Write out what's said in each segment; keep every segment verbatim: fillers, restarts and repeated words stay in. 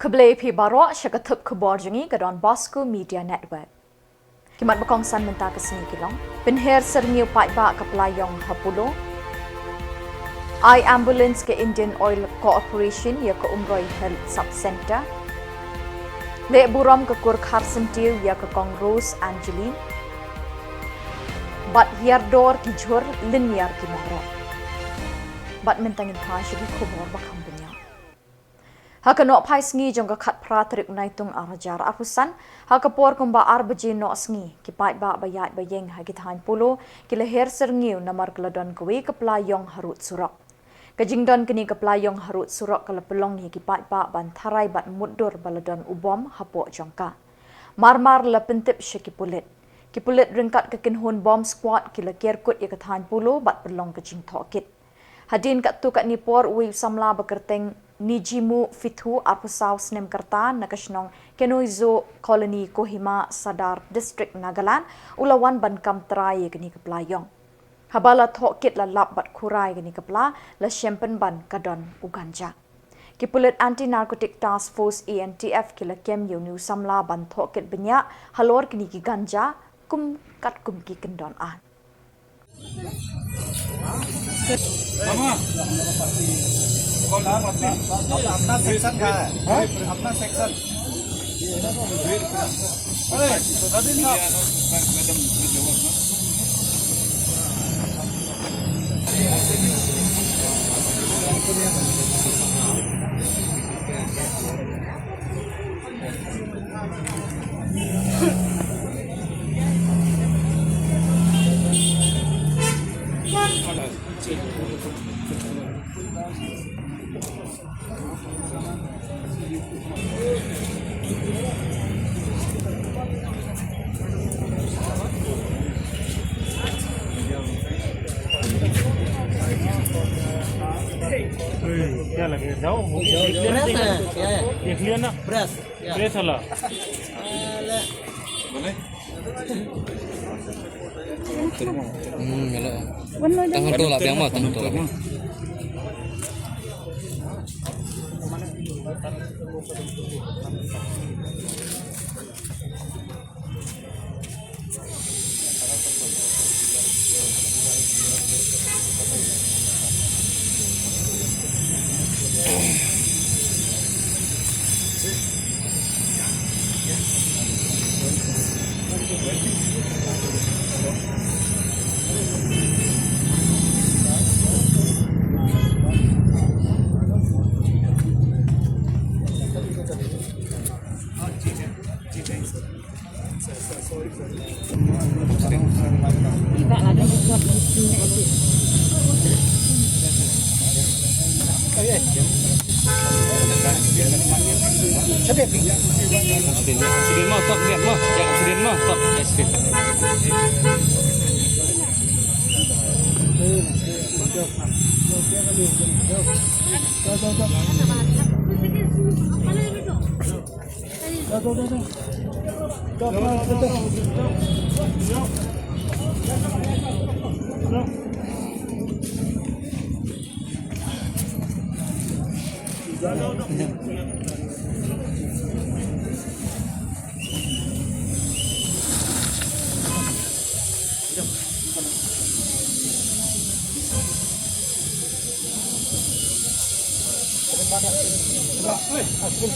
Khublei phi baroh sha ka thup khubor jong ngi ka Don Bosco Media Network. Ki mat ba kongsan mynta ka sngi ki long: pynher syrngiew paidbah ka Pla Ïong ha Polo. Ai ambulance ka Indian Oil Corporation ïa ka Umroi Health Sub Centre. Leh burom ka kur Kharsyntiew ïa ka Kong Rose Angeline. Bad hiar dor ki jhur, lynñiar ki nongrep. Bad mynta ngin phai sha ki khubor ba kham bniah. Ha ka nohphai sngi jong ka khatphra tarik u Naitung arhajar arphew san, ha ka por kumba ar baje noh sngi, ki paidbah ba ïaid ba ïeng ha ki thaiñ Polo ki la her syrngiew namar ka la don kawei ka pla ïong harud surok. Ka jingdon kane ka pla ïong harud surok ka la pynlong ïa ki paidbah ban tharai bad mutdur ba la don u bom hapoh jong ka. Mar mar la pyntip sha ki pulit. Ki pulit ryngkat ka kynhun bomb squad ki la ker kut ïa ka thaiñ Polo bad pynlong ka jingtohkit. Hadien katto katne por, uwei u samla ba kyrteng Nijimu Fithu, arphew saw snem ka rta, na ka shnong Kenoizo Colony, Kohima, Sadar District, Nagaland, u la wan ban kam trai ïa kane ka pla ïong. Haba la thohkit, la lap bad khurai kane ka pla, la shem pynban ka don u ganja. Ki pulit Anti Narcotic Task Force, A N T F, ki la kem ïa une u samla ban thohkit bniah halor kine ki ganja, kum katkum ki kyndon aiñ. मामा, कौन सा पार्टी? अपना सेक्शन का है। हाँ? अपना सेक्शन। अरे, रविंद्र साहब। क्या लगे? जाओ, वो देख लेना, देख लेना। देख लेना। प्रेस वाला। Hmm, ngalo. Tang to la piang ma, tang to la piang. Sidin mo, tok, lihat mo. Ya, sidin mo, tok, ya, sidin.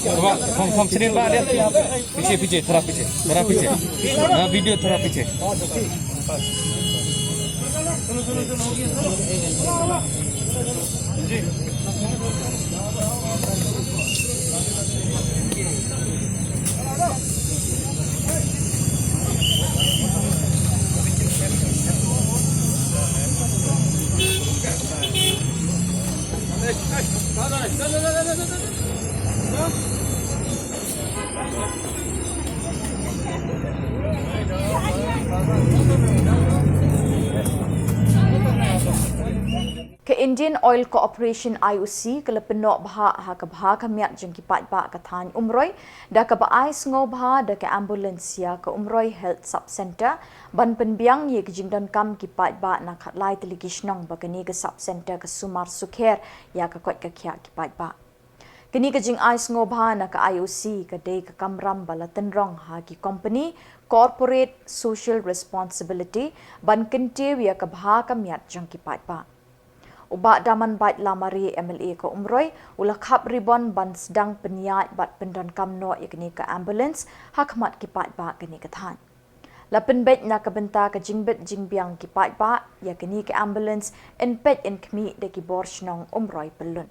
थोड़ा, थोड़ा, थोड़ा पीछे, पीछे, थोड़ा पीछे, थोड़ा पीछे। हाँ, वीडियो थोड़ा पीछे। Ka Indian Oil Corporation, I O C, ka la pynnoh bha ha ka bha ka miat jong ki paidbah ka thaiñ Umroi, da kaba ai sngewbha da ka ambulance ïa ka Umroi Health Sub Centre ban pynbiang ïa ki jingdonkam ki paidbah na khatlai tylli ki shnong ba kane ka Sub Centre ka sumar sukher ïa ka koit ka khiah ki paidbah. Kane ka jingai sngewbha na ka I O C ka dei ka kamram ba la tynrong ha ki company corporate social responsibility ban kyntiew ïa ka bha ka miat jong ki paidbah. U Bah Damanbait Lamare, M L A ka Umroi, u la khap ribbon ban sdang pynïaid bad pyndonkam noh ïa kane ka ambulance ha khmat ki paidbah kane ka thaiñ. La pynbeit na ka bynta ka jingbit jingbiang ki paidbah ïa kane ka ambulance yn peit yn khmih da ki bor shnong Umroi Pyllun.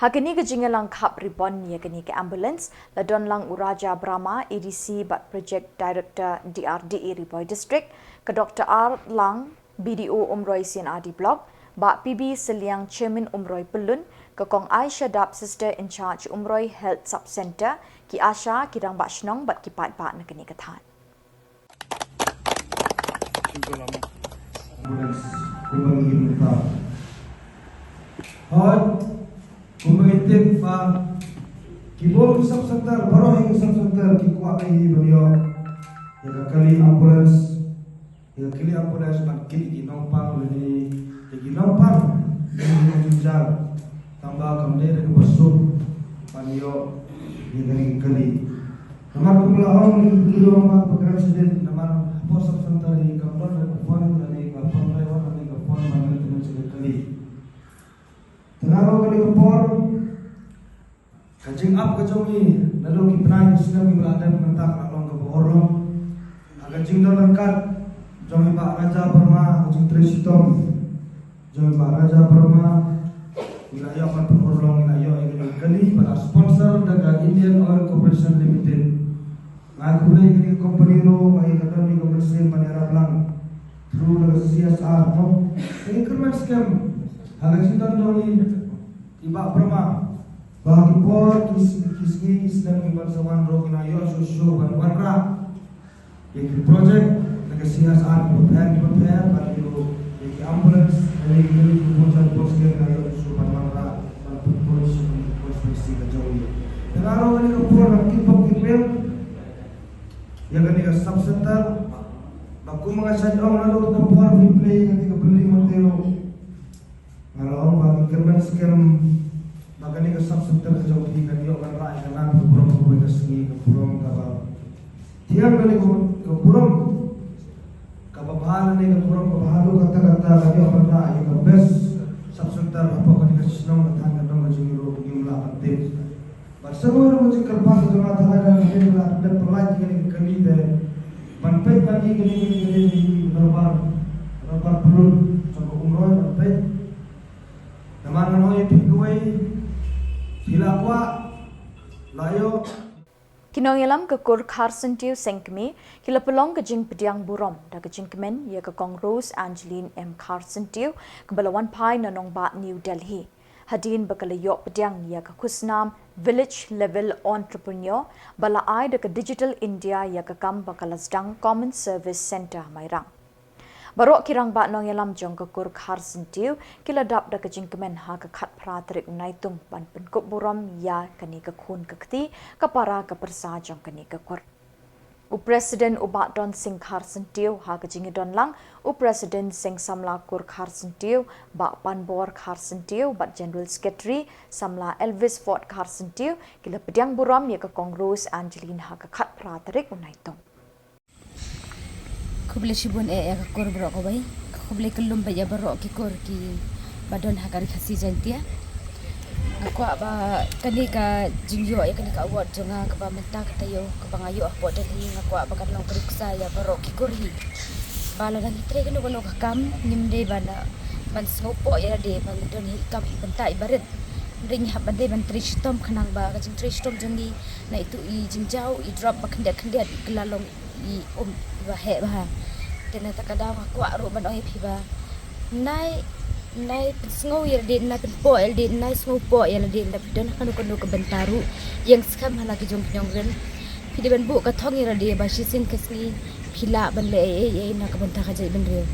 Ha kane ka jingïalang khap ribbon ïa kane ka ambulance la don lang u Raja Brahma, A D C bad Project Director D R D A Ri Bhoi District, ka Doctor R Lang, B D O Umroi C and R D Block, Bah P B Sylliang, Chairman Umroi Pyllun, ka Kong Aisha Dap, Sister in Charge Umroi Health Sub Centre, ki ASHA, ki rangbah shnong bad ki paidbah na kane ka thaiñ. Ambulance, kumba ngi mynta. Hooid, kumba ngi tip ba ki bun ki sub center, baroh hi ki sub center ki kwah hi ban ïoh ïa ka kali ambulance, ïa ka kali ambulance ban kit ïa ki nongpang lane ïa ki nongpang ïa ki nongjynjar. Tangba kam dei da kaba suk ban ïoh ïa kane ka kali. Namar kumba la ong ïa ki briew, namar ba kren shadien, namar hapoh sub center hi kam don ka phone lane ka phone driver lane ka phone ban leit kane ka kali. Te nga ruh kane ka por ka jingap ka jong ngi naduh ki bnai ki snem kiba la dep mynta ka la long kaba urlong. Ha ka jingdon ryngkat jong i Bah Raja Burma ha ka jingtrei shitom jong i Bah Raja Burma, ngi la ïoh ban pynurlong, ngi la ïoh ïa kane ka kali ba la sponsor da ka Indian Oil Corporation Limited. Nga ai khublei ïa kane ka company ruh ba ïa ka don ïa ka mynsiem ban ïarap lang through da ka C S R mo. Ka increment scheme ha ka jingdon jong i, i Bah Burma, ba ha ki por ki s-, ki sngi ki snem kiban sa wan ruh ngi la ïoh shuh shuh ban wanrah ïa ki project na ka C S R kiba pher kiba pher, bad ïa ki ambulance, ïa ki kali kiba bun sha bun sha ki, ngi la ïoh shuh ban wanrah ban pynpoi sha ki constituency ka jong ngi. Te nga ruh kane ka por ngan kit bok kit biang ïa kane ka sub center, ba kum nga shait ong naduh ka por phi plie ïa kane ka building mynta ruh. Nga la ong ba ka increment scheme ba kane ka sub center ka jong phi kan ïoh wanrah ïa ka nam ka burom kawei ka sngi, ka burom kaba thiang lane ka, ka burom kaba bha lane ka burom kaba haduh katta katta, kan ïoh wanrah ïa ka best sub center hapoh kane ka shnong ka thaiñ ka dong ka jong ngi ruh ngim lah ban tip. Bad sa kawei ruh ka jingkyrpad ka jong nga, te lada ka dei ba la dep pyllait ïa kane ka kali te ban peit ban ïa kane ka kali, ka kali ka dorbar, ka dorbar Pyllun jong ka Umroi ban peit. Namar ngan ong ïa phi kawei, phi la kwah, la ïoh. Ki nongïalam ka kur Kharsyntiew Sengkmie ki la pynlong ka jingpdiang burom da ka jingkmen ïa ka Kong Rose Angeline M Kharsyntiew, kaba la wan phai na nongbah New Delhi, hadien ba ka la ïoh pdiang ïa ka khusnam Village Level Entrepreneur ba la ai da ka Digital India ïa ka kam ba ka la sdang Common Service Centre Mairang. Baroh ki rangbah nongïalam jong ka kur Kharsyntiew ki la dap da ka jingkmen ha ka khatphra tarik u Naitung ban pynkup burom ïa kane ka khun ka kti, ka para ka pyrsa jong kane ka kur. U President u Bah Don Singh Kharsyntiew, ha ka jingïadon lang u President Seng Samla Kur Kharsyntiew, Bah Panbor Kharsyntiew bad General Secretary Samla Elvis Ford Kharsyntiew ki la pdiang burom ïa ka Kong Rose Angeline ha ka khatphra tarik u Naitung. Khublei shibun eh ïa ka kur baroh kawei. Khublei kyllum bad ïa baroh ki kur kiba don ha ka Ri Khasi Jaiñtia. Nga kwah ba kane ka jingïoh ïa kane ka award jong nga kaba mynta ka taïew kaba nga ïoh hapoh Delhi, nga kwah ba kan long ka nuksa ïa baroh ki kur hi. Ba lada ngi trei kano kano ka kam, ngim dei ban, ban sngewpoh ïa lade ba ngi don hi i kam i bynta i barit. Hynrei ngi hap ban dei ban trei shitom khnang ba ka jingtrei shitom jong ngi na itu i jingjaw i drop ba khyndiat khyndiat i kylla long i um iba heh bha. Te na kata ka daw nga kwah ruh ban ong ïa phi ba nai, nai pynsngew ïa lade, nai pynpoh ïa lade, nai sngewpoh ïa lade, lada phi don ha kano kano ka bynta ruh, ïeng skhem ha la ki jong ki nongrim. Phi dei ban buh ka thong ïa lade ba shisien ka sngi phi lah ban leh ei ei ei na ka bynta ka jaitbynriew.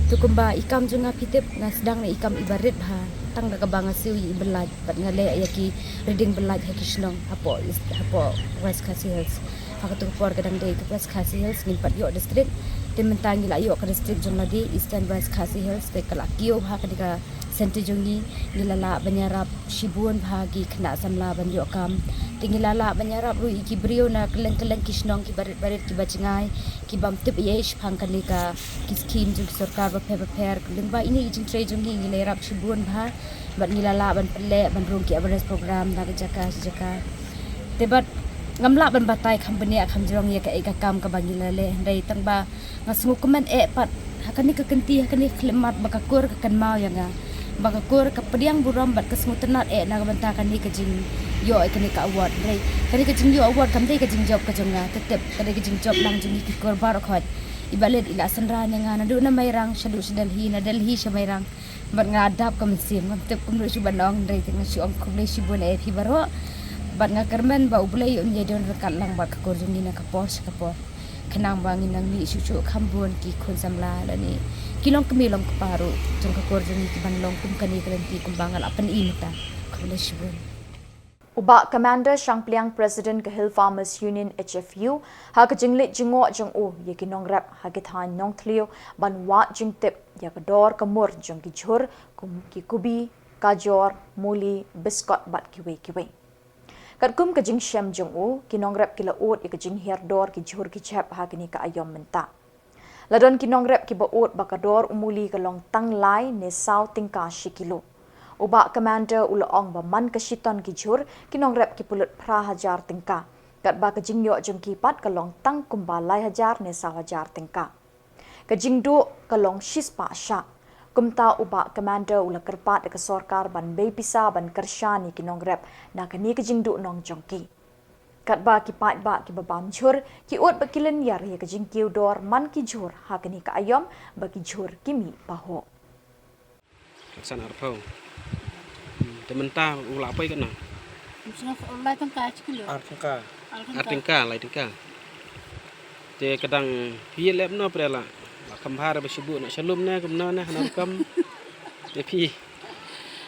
Te kumba i kam jong nga phi tip nga sdang na i kam iba rit bha, tang da kaba nga siew ïa i byllait bad nga leh ïa ki reading byllait ha ki shnong hapoh East, hapoh West Khasi Hills. Ha katu ka por ka dang dei ka West Khasi Hills, ngim pat ïoh district. Te mynta ngi la ïoh ka district jong lade, Eastern West Khasi Hills, te ka la kiew ha kane ka Center jong ngi, ngi la lah ban ïarap shibun bha ki khynnah samla ban ïoh kam. Te ngi la lah ban ïarap ruh ïa ki briew na kylleng kylleng ki shnong kiba rit ba rit kiba jngai, kibym tip ei ei shaphang kane ka ki skim jong ki sorkar bapher bapher. Lyngba ine i jingtrei jong ngi, ngi la ïarap shibun bha. Bad ngi la lah ban pynleh ban rung ki awareness program na ka jaka sha jaka. Te bad ngam lah ban batai kham bniah kham jrong ïa kaei ka kam kaba ngi la leh, hynrei tang ba nga sngewkmen eh pat ha kane ka kynti, ha kane ka khyllipmat ba ka kur ka kynmaw ïa nga, ba ka kur ka pdiang burom bad ka sngewtynnat eh na ka bynta kane ka jingïoh ïa kane ka award. Hynrei kane ka jingïoh award kam dei ka jingjop ka jong nga, te tip ka dei ka jingjop lang jong ngi ki kur baroh khoit. I Bah Lit i la synran ïa nga naduh na Mairang shaduh sha Delhi, na Delhi sha Mairang. Bad nga dap ka mynsiem, ngam tip kumno shu ban ong, hynrei te nga shu ong khublei shibun eh ïa phi baroh. Bad nga kyrmen ba U Blei un ïai don ryngkat lang bad ka kur jong ngi na ka por sha ka por. Khnang ba ngin nang mih shuh shuh kham bun ki khun samla lane ki longkmie longkpa ruh jong ka kur jong ngi ki ban long kum kane ka lynti kumba nga la pyni mynta. Khublei shibun. U Bah Commander Shangpliang, President ka Hill Farmers Union, H F U, ha ka jingleit jngoh jong u ïa ki nongrep ha ki thaiñ Nongthliew ban wad jingtip ïa ka dor ka mur jong ki jhur kum ki kubi, kajor, muli, biskot bad kiwei kiwei. Katkum ka jingshem jong u, ki nongrep ki la ud ïa ka jinghiar dor ki jhur ki jhep ha kine ki aïom mynta. La don ki nongrep kiba ud ba ka dor u muli ka long tang lai ne saw tyngka shi kilo. U Bah Commander u la ong ba man ka shiton ki jhur, ki nongrep ki pynlut phra hajar tyngka. Katba ka jingïoh jong ki pat ka long tang kumba lai hajar ne saw hajar tyngka. Ka jingduh ka long shispah shah. Kumta u Bah Commander u la kyrpad ïa ka sorkar ban bei pisa ban kyrshan ïa ki nongrep na kane ka jingduhnong jong ki. Katba ki paidbah kiba bam jhur ki ud ba ki lynñiar ïa ka jingkiew dor man ki jhur ha kane ka aïom ba ki jhur ki mih pahuh. San arphew. Hmm, te mynta u la poi katno? Lai tyngka shi kilo. Ar tyngka. Ar tyngka. Ar tyngka, lai tyngka. Te ka dang phi leh kumno pre la. La kham bha re ba shu buh na shalum ne kumno ne hana rukom. Te phi.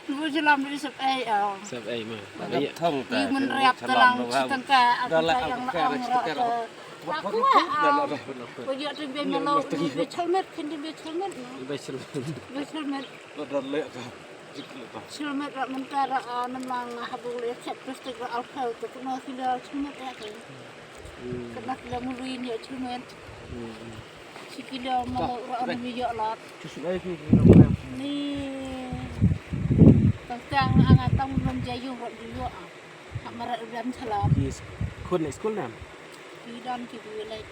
Bu shalom ri sep ei, oh. Sep ei ma. Ba ïa thong ta. Yu men rap talang shi tyngka, ar tyngka ïa la ong ro. Aku ah. Ba ïa te be melo ni be chalmet, khin be chalmet. Be chalmet. Be chalmet. Lo don leh ka. Jik leh ka. Chelmet ra mynta ra, ah, namlang, ah, habung leh chet plastik ra alcohol tu kena kila chelmet ra ka. Hmm. Kena kila mului ni chelmet. Hmm, hmm. Si kila mau ra ni yo lat. Chelmet ai ki kila kena. Ni. Tang tang anga tang belum jayu ra di yo ah. Hak marat udah salam. Yes. Khun leh skul nam? Ki don ki dei leh.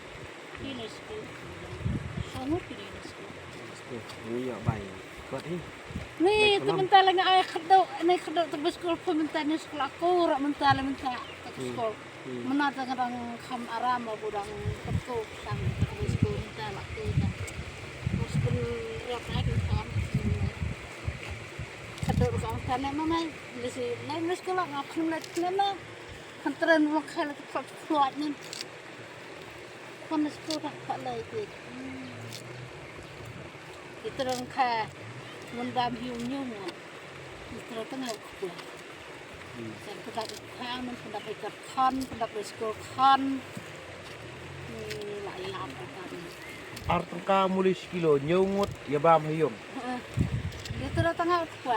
Ki leh skul. Songut ki dei leh skul. Skul. Ni yo bai. Kot hi. Ni tu mynta leh nga ai khadok, ni khadok tu skul pun mynta ni skul aku ra mynta leh mynta tu skul. Hmm. Mynta tang dang kham aram aku dang khadok tang tu skul mynta lah tu tang. Skul rap naik kham. Khadok kham tane mamai. Lesi lai skul nga kham leh tane. Kan tren mo kha la ka plot plot nin. Kan skul ka pha lai ti. Ki tren kha mon dam hiu nyu mo. Ki tren tengah ku. Sen ka dak kha mon ka dak ka khan, ka dak skul khan. Ni la lam ka kan. Ar tyngka muli shi kilo, ñiew ngut ïa bam ha ïung. Heeh. Ki tren tengah ku.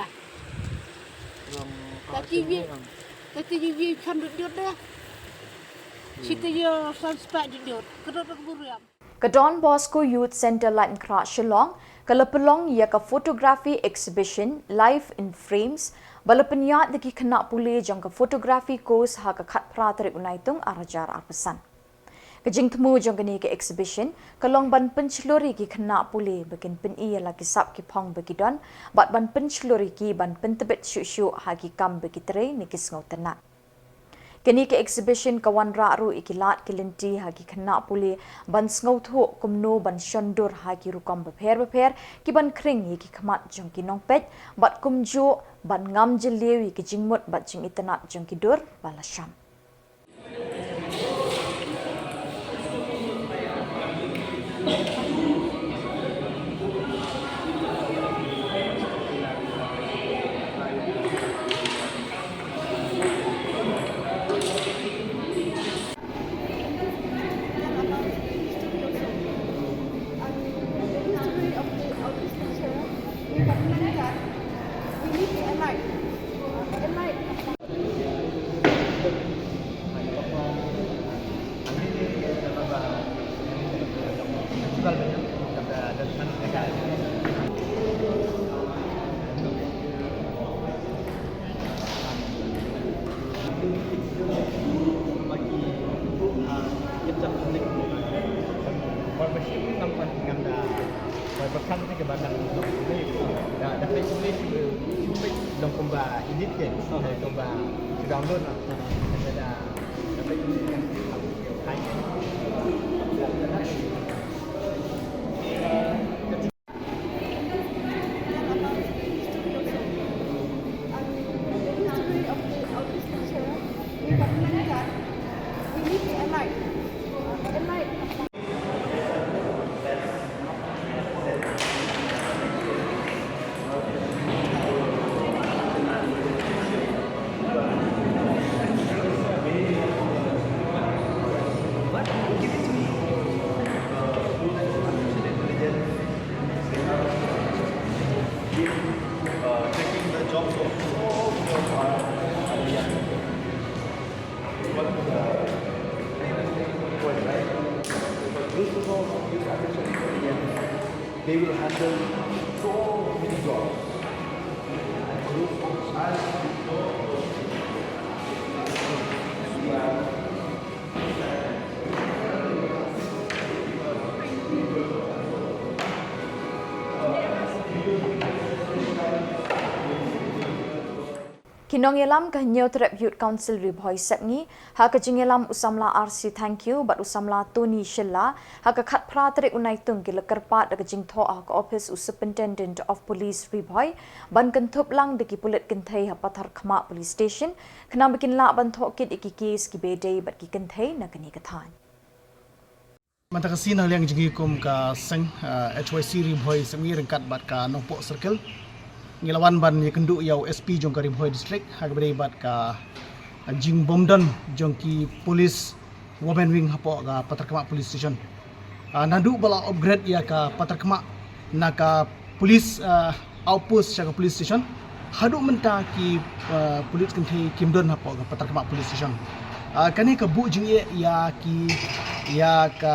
Long ka ki wi. Ka ti ji wi khan dut dut de. Shi ti yo san spah dut dut. Ka dut dut buriam. Ka Don Bosco Youth Centre Laitumkhrah Shillong, ka la pynlong ïa ka photography exhibition Life in Frames, ba la pynïaid da ki khynnah pule jong ka photography course ha ka khatphra tarik u Naitung ar hajar arphew san. Ka jingthmu jong kane ka exhibition ka long ban pynshlur ïa ki khynnah pule ba kin pyni ïa la ki sap ki phong ba ki don, bad ban pynshlur ïa ki ban pyntbit shuh shuh ha ki kam ba ki trei ne ki sngewtynnat. Kane ka exhibition ka wanrah ruh ïa ki lad ki lynti ha ki khynnah pule ban sngewthuh kumno ban shon dur ha ki rukom bapher bapher ki ban khring ïa ki khmat jong ki nongpeit, bad kumjuh ban ngam jylliew ïa ki jingmut bad jingitynnat jong ki dur ba la shon. Bar ba shim ngam pat ngam da. Bar ba khan te ka ba kan long kumne. Da da peit kumne shi peit long kumba edit ke. Long kumba shi download. Da da peit kumne kan. They will handle so many jobs. Ki nongïalam ka Hynñiewtrep Youth Council Ri Bhoi Sepngi, ha ka jingïalam u samla R C Thangkhiew bad u samla Tony Shylla, ha ka khatphra tarik u Naitung ki la kyrpad da ka jingthoh ha ka ophis u Superintendent of Police Ri Bhoi, ban kynthup lang da ki pulit kynthei ha Patharkhmah Police Station, khnang ba kin lah ban thoh kit ïa ki case kiba ïadei bad ki kynthei na kane ka thaiñ. Mynta ka sngi na liang jong ngi kum ka seng, ah, H Y C Ri Bhoi Sepngi ryngkat bad ka Nongpoh Circle, ngi la wan ban ïakynduh ïa u S P jong ka Ri Bhoi District ha kaba ïadei bad ka, ah, jingbymdon jong ki police women wing hapoh ka Patharkhmah Police Station. Ah, naduh ba la upgrade ïa ka Patharkhmah na ka police, ah, outpost sha ka police station, haduh mynta ki, ah, police kynthei kim don hapoh ka Patharkhmah Police Station. Ah, kane ka buh jingeh ïa ki, ïa ka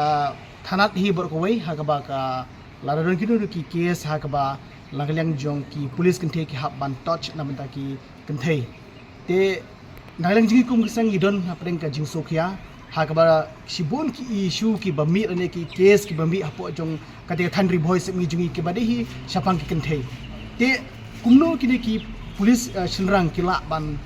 thanat hi baroh kawei, ha kaba ka lada don kino kino ki case ha kaba na ka liang jong ki police kynthei ki hap ban touch na bynta ki kynthei. Te na ka liang jong ngi kum ka seng ngi don hapdeng ka jingsngewkhia ha kaba shibun ki issue kiba mih lane ki case kiba mih hapoh jong kata ka thaiñ Ri Bhoi Sepngi jong ngi kiba dei hi shaphang ki kynthei. Te kumno kine ki police, eh, shynrang ki lah ban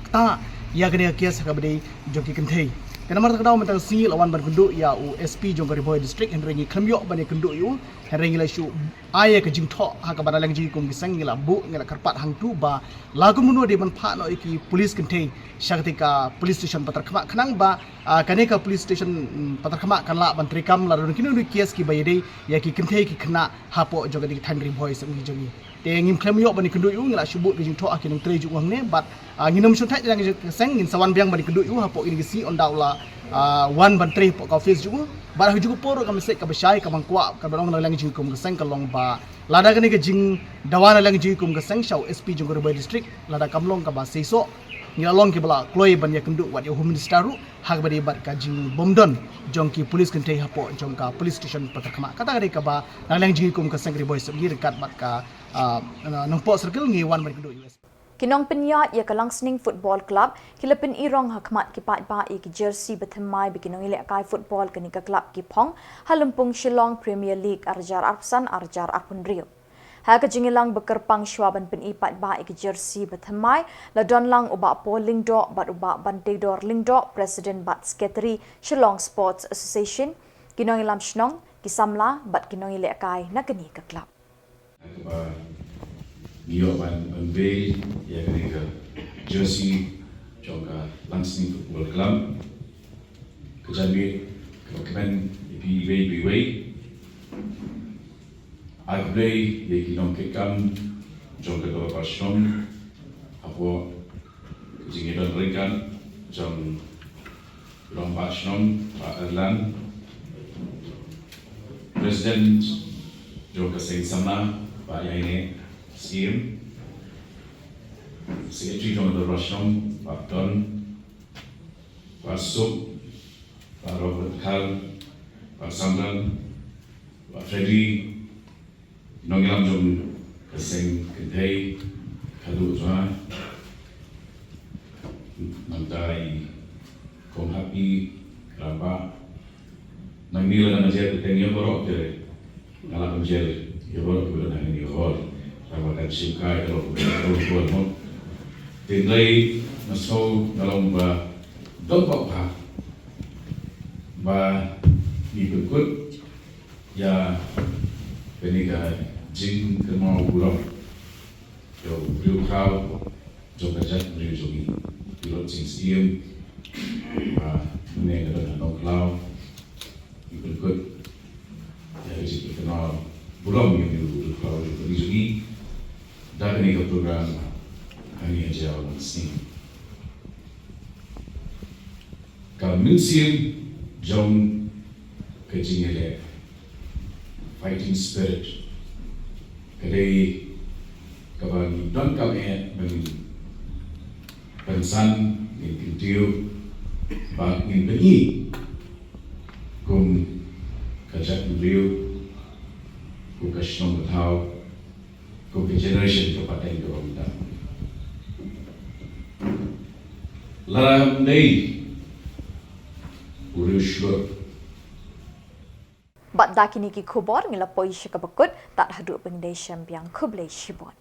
ktah ïa kane ka case ha kaba dei jong ki kynthei. Te namar kata ka daw mynta ka sngi la wan ban kynduh ïa u S P jong ka Ri Bhoi District, hynrei ngi khlem ïoh ban ïakynduh ïa u, hynrei ngi la shu ai ïa ka jingthoh ha kaba na liang jong ngi kum ki seng ngi la buh, ngi la kyrpad hangtu ba la kumno dei ban phah noh ïa ki police kynthei sha kata ka police station Patharkhmah khnang ba, ah, kane ka police station, mm, Patharkhmah kan lah ban treikam lada don kino kino ki case kiba ïadei ïa ki kynthei ki khynnah hapoh jong kata ka thaiñ Ri Bhoi Sepngi jong ngi. Te ngim khlem ïoh ban ïakynduh ïa u, ngi la shu buh ka jingthoh ha ki nongtrei jong u hangne bad, ah, ngin ym shym thait na liang jong ka seng, ngin sa wan biang ban ïakynduh ïa u hapoh kine ki sngi, ynda u la, ah, wan ban trei hapoh ka office jong u. Bad ha kajuh ka por ka message kaba shai kaba nga kwah kaba long na liang jong ngi kum ka seng ka long ba lada kane ka jingdawa na liang jong ngi kum ka seng sha u S P jong ka Ri Bhoi District lada kam long kaba seisoh, ngi la long kiba la kloi ban ïakynduh wat ïa u Home Minister ruh ha kaba dei bad ka jingbymdon jong ki police kynthei hapoh jong ka police station Patharkhmah. Kata ka dei kaba na liang jong ngi kum ka seng Ri Bhoi Sepngi ryngkat bad ka, ah, Nongpoh Circle ngi wan ban ïakynduh ïa u S P. Ki nongpynïaid ïa ka Langsning Football Club ki la pynirong ha khmat ki paidbah ïa ki jersey bathymmai ba ki nongïalehkai football kane ka club ki phong ha lympung Shillong Premier League arhajar arphew san arhajar arphew hynriew. Ha ka jingïalang ba kyrpang shuwa ban pyni paidbah ïa ki jersey bathymmai la don lang u Bah Paul Lyngdoh bad u Bah Banteidor Lyngdoh, President bad Secretary Shillong Sports Association, ki nongïalam shnong, ki samla bad ki nongïalehkai na kane ka club. Kaba ngi ïoh ban, ban bei ïa kane ka jersey jong ka Langsning Football Club. Ka janmiet kaba kmen ïa phi iwei pa iwei. Ai khublei ïa ki nongkitkam jong ka dorbar shnong hapoh ka jingïadon ryngkat jong Rangbah Shnong Bah Erlang, President jong ka Seng Samla Bah Ïaineh Syiem, Secretary jong ka Dorbar Shnong Bah Don, Bah Suk, Bah Robert Kal, Bah Samran, Bah Freddy, nongïalam jong ka seng kynthei khadduh jong nga, nangta i Kong Happy, Rangbah, nangne lada nga jer kyrteng ïa baroh te nga la pynjer ïa baroh kiba don hangne ïa hor. Tangba kan shim kai ka long ka long ka long. Te hynrei nga sngew nga long ba don ba bha ba ngi pynkut ïa kane ka jingkynmaw burom ïa u briew khraw jong ka jaitbynriew jong ngi, u Lord Syiem, ba mynne ka don ha Nongkhlaw. Ngi pynkut ïa ka jingpynkynmaw burom ïa u briew khraw jong ka ri jong ngi da kane ka program ha kane ka jingïalang sngi. Ka mynsiem jong ka jingïaleh, fighting spirit, ka dei kaba ngi donkam eh ba ngin pynsan, ngin kyntiew bad ngin pyni kum ka jaitbynriew, kum ka shnong ka thaw, kum ka generation ka pateng kaba mynta. Lada ym dei u riewshlur. Bad da kine ki khubor ngi la poi sha kaba kut, tad haduh ban ïadei shem biang, khublei shibun.